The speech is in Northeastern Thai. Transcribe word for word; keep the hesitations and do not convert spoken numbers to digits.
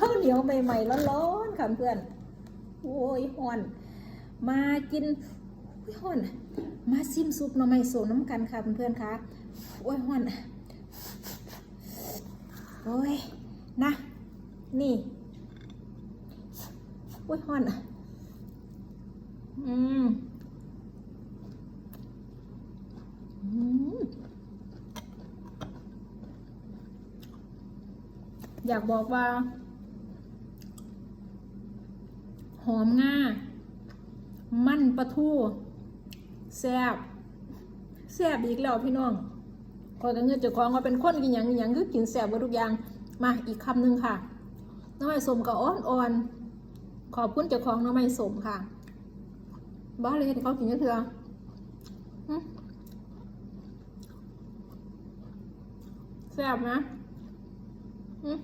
ข้าวเหนียวใหม่ๆร้อนๆค่ะเพื่อน โอ้ยฮ้อน มากิน โอ้ยฮ้อน มาซิมซุปหน่อไม้ส้มน้ำกันค่ะเพื่อนๆค่ะ โอ้ยฮ้อน โอ้ย นะ นี่ โอ้ยฮ้อน อืม อืม อยากบอกว่า หอมงา มันปลาทู แซ่บ แซ่บอีกแล้วพี่น้อง ข้อยก็เงินเจ้าของว่าเป็นคนกินหยังกินหยังคือกินแซ่บเบิดทุกอย่าง มาอีกคำหนึ่งค่ะ หน่อไม้ส้มก็อ่อนๆ ขอบคุณเจ้าของหน่อไม้ส้มค่ะ บ่เลยให้เขากินจักเทื่อ อืม แซ่บนะ อืม